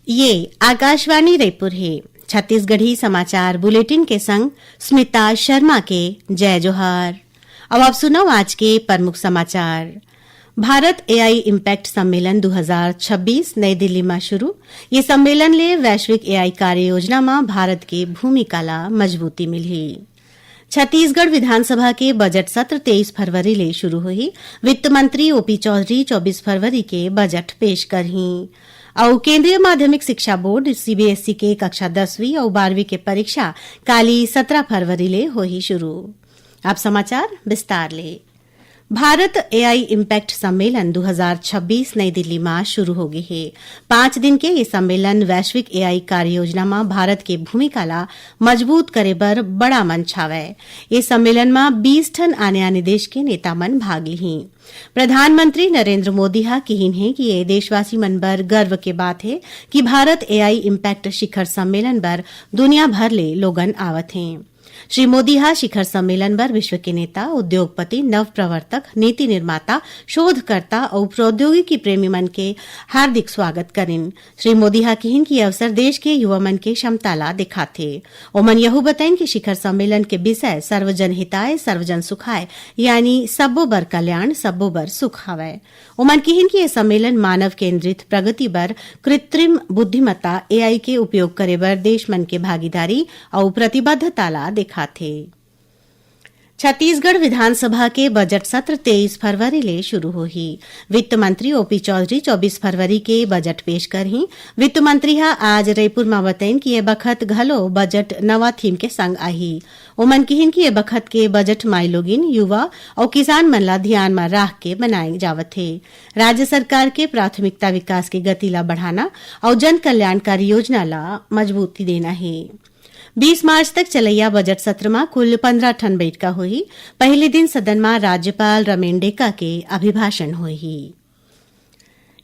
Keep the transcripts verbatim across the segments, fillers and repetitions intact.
ये आकाशवाणी रायपुर हे। छत्तीसगढ़ी समाचार बुलेटिन के संग स्मिता शर्मा के जय जोहार। अब आप सुनव आज के प्रमुख समाचार। भारत एआई इम्पैक्ट सम्मेलन दू हजार छब्बीस नई दिल्ली म शुरू। ये सम्मेलन ले वैश्विक एआई कार्य योजना म भारत के भूमिका ला मजबूती मिलही। छत्तीसगढ़ विधानसभा के बजट सत्र तेईस फरवरी ले शुरू होही। वित्त मंत्री ओपी चौधरी चौबीस फरवरी के बजट पेश करही। अउ केंद्रीय माध्यमिक शिक्षा बोर्ड, सीबीएसई, के कक्षा दसवीं अउ बारहवीं के परीक्षा काली सत्रह फरवरी ले होही शुरू। अब समाचार विस्तार ले। भारत एआई इम्पैक्ट सम्मेलन दू हजार छब्बीस नई दिल्ली म शुरू हो गे हे। पांच दिन के ये सम्मेलन वैश्विक एआई कार्य योजना म भारत के भूमिका ला मजबूत करे बर बड़ा मंच हावय। ये सम्मेलन म बीस ठन आने-आने देश के नेता मन भाग लिहीं। प्रधानमंत्री नरेंद्र मोदी ह किहिन हे कि ये देशवासी मन बर गर्व के बात हे कि भारत एआई इम्पैक्ट शिखर सम्मेलन बर दुनिया भर ले लोगन आवत हें। श्री मोदी ह शिखर सम्मेलन बर विश्व के नेता, उद्योगपति, नव प्रवर्तक, नीति निर्माता, शोधकर्ता अउ प्रौद्योगिकी प्रेमी मन के हार्दिक स्वागत करिन। श्री मोदी ह किहिन कि ये अवसर देश के युवा मन के क्षमता ला दिखाथे। ओमन यहू बताइन कि शिखर सम्मेलन के विषय सर्वजन हिताय, सर्वजन सुखाय, यानी सब्बो बर कल्याण, सब्बो बर सुख हवय। ओमन किहिन कि ये सम्मेलन मानव केंद्रित प्रगति बर कृत्रिम बुद्धिमत्ता, एआई, के उपयोग करे बर देश मन के भागीदारी अउ प्रतिबद्धता ला दिखाथे। छत्तीसगढ़ विधानसभा के बजट सत्र तेईस फरवरी ले शुरू होही। वित्त मंत्री ओपी चौधरी चौबीस फरवरी के बजट पेश करही। वित्त मंत्री ह आज रईपुर म बतइन कि ये बखत घलो बजट नवा थीम के संग आही। ओमन किहिन कि ये बखत के बजट माईलोगिन, युवा अउ किसान मन ला धियान म राख के बनाए जावत हे। राज्य सरकार के प्राथमिकता विकास के गति ला बढ़ाना अउ जन कल्याणकारी योजना ला मजबूती देना हे। बीस मार्च तक चलैया बजट सत्र म कुल पंद्रह ठन बइठका होही। पहिली दिन सदन म राज्यपाल रमेन डेका के अभिभाषण होही।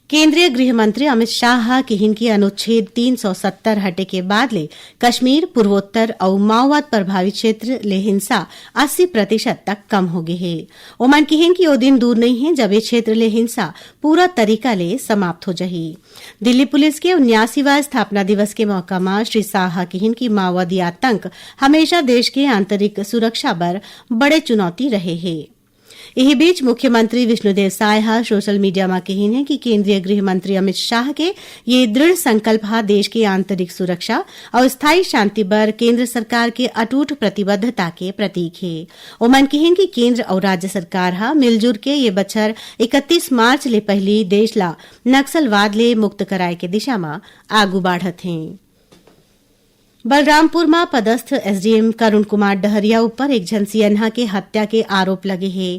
केंद्रीय गृह मंत्री अमित शाह ह किहिन कि अनुच्छेद तीन सौ सत्तर हटे के बाद ले कश्मीर, पूर्वोत्तर अउ माओवाद प्रभावित क्षेत्र ले हिंसा अस्सी प्रतिशत तक कम हो गे हे। ओमन किहिन कि ओ दिन दूर नइ हे, जब ये क्षेत्र ले हिंसा पूरा तरीका ले समाप्त हो जही। दिल्ली पुलिस के उन्यासीवां स्थापना दिवस के मौका म श्री शाह ह किहिन कि माओवादी आतंक हमेशा देश के आंतरिक सुरक्षा बर बड़े चुनौती रहे हे। इही बीच मुख्यमंत्री विष्णुदेव साय ह सोशल मीडिया म किहिन हे कि केंद्रीय गृह मंत्री अमित शाह के ये दृढ़ संकल्प ह देश के आंतरिक सुरक्षा अउ स्थायी शांति बर केंद्र सरकार के अटूट प्रतिबद्धता के प्रतीक हे। ओमन किहिन कि केंद्र अउ राज्य सरकार ह मिलजुल के ये बछर इकतीस मार्च ले पहिली देश ला नक्सलवाद ले मुक्त कराए के दिशा म आगू बाढ़त हें। बलरामपुर म पदस्थ एसडीएम करुण कुमार डहरिया ऊपर एक झन सियन्हा के हत्या के आरोप लगे हे।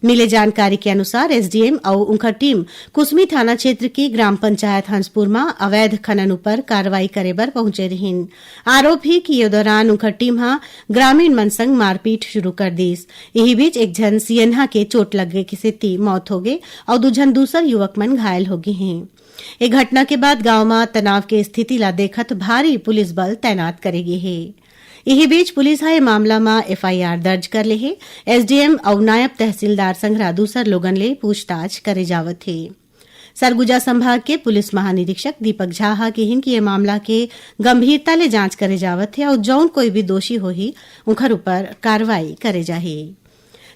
मिले जानकारी के अनुसार एसडीएम अउ उंखर टीम कुसमी थाना क्षेत्र के ग्राम पंचायत हंसपुर म अवैध खनन ऊपर कार्रवाई करे बर पहुंचे रिहिन। आरोप हे कि ये दौरान उंखर टीम ह ग्रामीण मन संग मारपीट शुरू कर दिस। इही बीच एक झन सियन्हा के चोट लगे के सेती मौत होगे अउ दू झन दूसर युवक मन घायल हो गे हें। ए घटना के बाद गांव म तनाव के स्थिति ला देखत भारी पुलिस बल तैनात करे गे हे। इही बीच पुलिस ह ए मामला म एफआईआर दर्ज कर ले हे। एसडीएम अउ नायब तहसीलदार संघरा दूसर लोगन ले पूछताछ करे जावत हे। सरगुजा संभाग के पुलिस महानिरीक्षक दीपक झा ह किहिन कि ए मामला के गंभीरता ले जांच करे जावत हे अउ जउन कोई भी दोषी होही, उंखर ऊपर कार्रवाई करे जाही।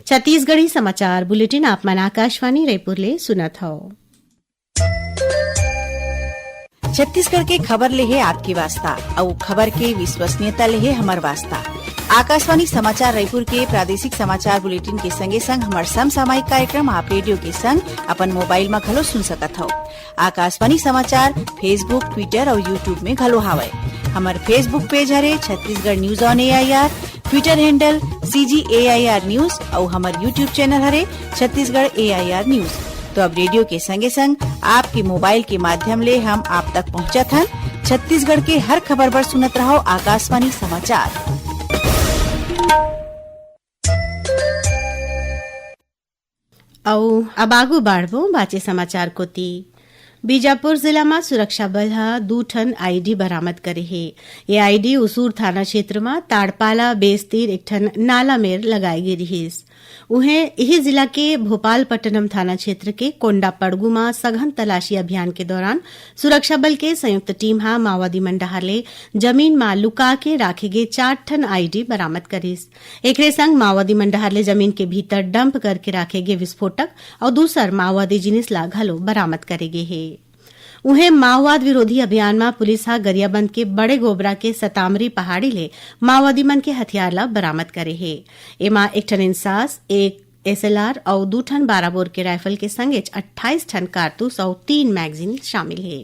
छत्तीसगढ़ी समाचार बुलेटिन आप मन आकाशवाणी रायपुर ले सुनत हव। छत्तीसगढ़ के खबर ले हे आपके वास्ता, अउ खबर के विश्वसनीयता ले हे हमर वास्ता। आकाशवाणी समाचार रायपुर के प्रादेशिक समाचार बुलेटिन के संगे संग हमर समसामयिक कार्यक्रम आप रेडियो के संग अपन मोबाइल म घलो सुन सकत हव। आकाशवाणी समाचार Facebook, Twitter अउ YouTube में घलो हावय। हमर Facebook पेज हरे Chhattisgarh news on AIR, Twitter handle CG AIR news अउ हमर YouTube चैनल हरे छत्तीसगढ़ एआईआर न्यूज। तो अब रेडियो के संगे संग आपके मोबाइल के माध्यम ले हम आप तक पहुंचत हन। छत्तीसगढ़ के हर खबर बर सुनत रहव आकाशवाणी समाचार। अउ अब आगू बाढ़बो बाचे समाचार कोती। बीजापुर जिला म सुरक्षा बल ह दू ठन आईडी बरामद करे हे। ये आईडी उसूर थाना क्षेत्र म ताड़पाला बेस तीर एक ठन नाला मेर लगाए गे रिहिस। उहें, इही जिला के भोपालपट्टनम थाना क्षेत्र के कोंडापड़गू म सघन तलाशी अभियान के दौरान सुरक्षा बल के संयुक्त टीम ह माओवादी मन डहार ले जमीन म लुका के राखे गे चार ठन आईडी बरामद करिस। एकरे संग माओवादी मन डहार ले जमीन के भीतर डंप करके राखे गे विस्फोटक अउ दूसर माओवादी जिनिस ला घलो बरामद करे गे हे। उहें, माओवाद विरोधी अभियान म पुलिस ह गरियाबंद के बड़े गोबरा के सतामरी पहाड़ी ले माओवादी मन के हथियार ला बरामद करे हे। एमा एक ठन इंसास, एक एसएलआर अउ दू ठन बारह बोर के राइफल के संगेच अट्ठाईस ठन कारतूस अउ तीन मैगजीन शामिल हे।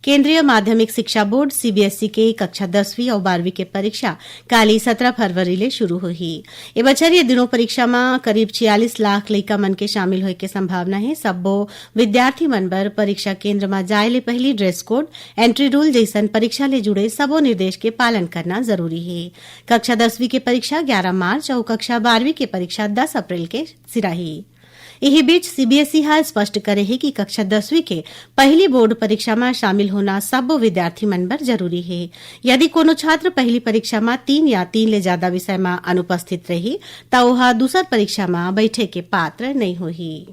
केंद्रीय माध्यमिक शिक्षा बोर्ड, सीबीएसई, के कक्षा दसवीं अउ बारहवीं के परीक्षा काली सत्रह फरवरी ले शुरू होही। ए बछर ये दिनों परीक्षा म करीब छियालीस लाख लइका मन के शामिल होए के संभावना हे। सब्बो विद्यार्थी मन बर परीक्षा केंद्र म जाए ले पहिली ड्रेस कोड, एंट्री रूल जइसन परीक्षा ले जुड़े सबो निर्देश के पालन करना जरूरी हे। कक्षा दसवीं के परीक्षा ग्यारह मार्च अउ कक्षा बारहवीं के परीक्षा दस अप्रैल के सिराही। इही बीच, सीबीएसई ह स्पष्ट करे हे कि कक्षा दसवीं के पहिली बोर्ड परीक्षा म शामिल होना सब्बो विद्यार्थी मन बर जरूरी हे। यदि कोनो छात्र पहिली परीक्षा म तीन या तीन ले जादा विषय म अनुपस्थित रही, त ओहा दूसर परीक्षा म बइठे के पात्र नइ होही।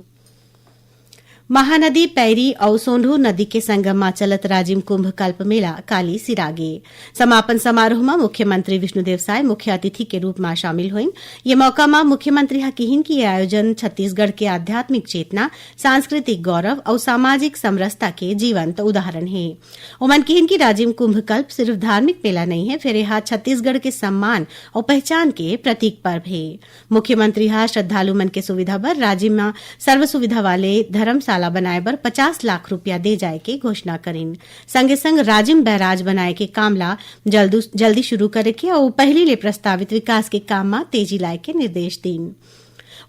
महानदी पैरी अउ सोंढू नदी के संगम म चलत राजिम कुंभ कल्प मेला काली सिरागे। समापन समारोह म मुख्यमंत्री विष्णुदेव साय मुख्य अतिथि के रूप म शामिल होइन। ये मौका म मुख्यमंत्री ह किहिन कि ये आयोजन छत्तीसगढ़ के आध्यात्मिक चेतना, सांस्कृतिक गौरव अउ सामाजिक समरसता के जीवंत उदाहरण हे। ओमन किहिन कि राजिम कुंभ कल्प सिर्फ धार्मिक मेला नइ हे, फेर एहा छत्तीसगढ़ के सम्मान अउ पहचान के प्रतीक पर्व हे। मुख्यमंत्री ह श्रद्धालु मन के सुविधा बर राजिम म सर्व सुविधा वाले धर्मशाला बनाए बर पचास लाख रुपया दे जाए के घोषणा करिन। संगे संग राजिम बैराज बनाए के काम ला जल्दू-, जल्दी शुरू करे के अउ पहिली ले प्रस्तावित विकास के काम म तेजी लाए के निर्देश दीन।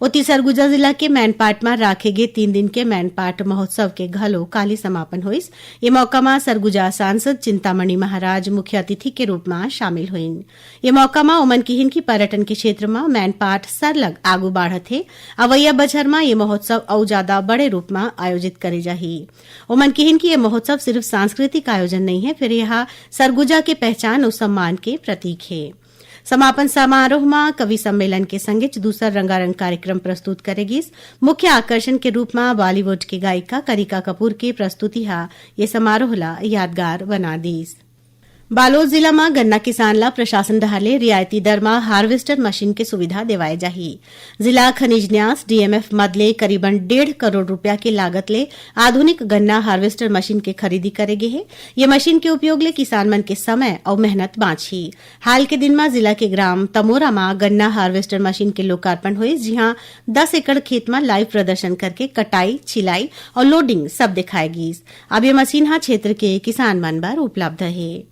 ओती, सरगुजा जिला के मैनपाट म राखे गे तीन दिन के मैनपाट महोत्सव के घलो काली समापन होइस। ये मौका म सरगुजा सांसद चिंतामणि महाराज मुख्य अतिथि के रूप म शामिल होइन। ये मौका म ओमन किहिन कि पर्यटन के क्षेत्र म मैनपाट सरलग आगू बाढ़त हे। अवइया बछर म ये महोत्सव अउ जादा बड़े रूप म आयोजित करे जाही। ओमन किहिन कि ये महोत्सव सिर्फ सांस्कृतिक आयोजन नइ हे, फेर एहा सरगुजा के पहचान अउ सम्मान के प्रतीक हे। समापन समारोह म कवि सम्मेलन के संगेच दूसर रंगारंग कार्यक्रम प्रस्तुत करे गिस। मुख्य आकर्षण के रूप म बॉलीवुड के गायिका कनिका कपूर के प्रस्तुति ह ये समारोह ला यादगार बना दीस। बालोद जिला म गन्ना किसान ला प्रशासन डहार ले रियायती दर म हार्वेस्टर मशीन के सुविधा देवाए जाही। जिला खनिज न्यास, डीएमएफ, मद ले करीबन डेढ़ करोड़ रुपया के लागत ले आधुनिक गन्ना हार्वेस्टर मशीन के खरीदी करे गे हे। ये मशीन के उपयोग ले किसान मन के समय अउ मेहनत बांचही। हाल के दिन म जिला के ग्राम तमोरा म गन्ना हार्वेस्टर मशीन के लोकार्पण होइस, जिहां दस एकड़ खेत म लाइव प्रदर्शन करके कटाई, छिलाई अउ लोडिंग सब देखाए गीस। अब ये मशीन ह क्षेत्र के किसान मन बर उपलब्ध हे।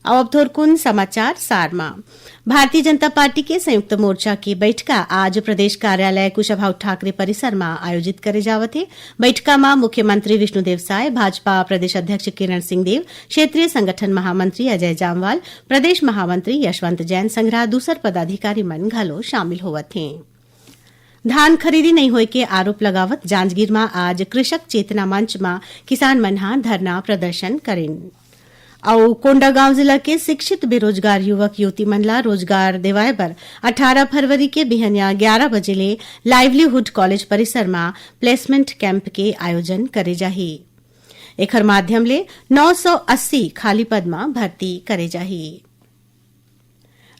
अब, अब थोरकुन समाचार सार म। भारतीय जनता पार्टी के संयुक्त मोर्चा के बैठका आज प्रदेश कार्यालय कुशाभाऊ ठाकरे परिसर म आयोजित करे जावत हे। बैठका म मुख्यमंत्री विष्णुदेव साय, भाजपा प्रदेश अध्यक्ष किरण सिंह देव, क्षेत्रीय संगठन महामंत्री अजय जामवाल, प्रदेश महामंत्री यशवंत जैन संघरा दूसर पदाधिकारी मन घलो शामिल होवत हें। धान खरीदी नइ होए के आरोप लगावत जांजगीर म आज कृषक चेतना मंच म किसान मन ह धरना प्रदर्शन करिन। अउ कोंडागांव जिला के शिक्षित बेरोजगार युवक युवती मन ला रोजगार देवाए बर अठारह फरवरी के बिहनिया ग्यारह बजे ले लाइवलीहुड कॉलेज परिसर म प्लेसमेंट कैंप के आयोजन करे जाही। एखर माध्यम ले नौ सौ अस्सी खाली पद म भर्ती करे जाही।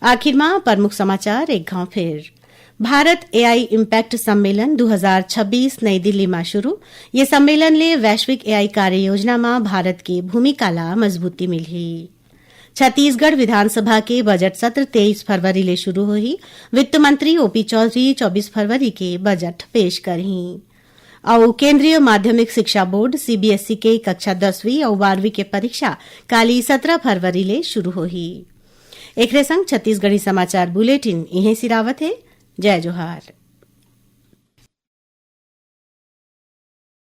आखिर म प्रमुख समाचार एक घांव फेर। भारत एआई इम्पैक्ट सम्मेलन दू हजार छब्बीस नई दिल्ली म शुरू। ये सम्मेलन ले वैश्विक एआई कार्य योजना म भारत के भूमिका ला मजबूती मिलही। छत्तीसगढ़ विधानसभा के बजट सत्र तेईस फरवरी ले शुरू होही। वित्त मंत्री ओपी चौधरी चौबीस फरवरी के बजट पेश करही। अउ केंद्रीय माध्यमिक शिक्षा बोर्ड, सीबीएसई, के कक्षा दसवीं अउ बारहवीं के परीक्षा काली सत्रह फरवरी ले शुरू होही। एखरे संग छत्तीसगढ़ी समाचार बुलेटिन इहें सिरावत हे। जय जोहार।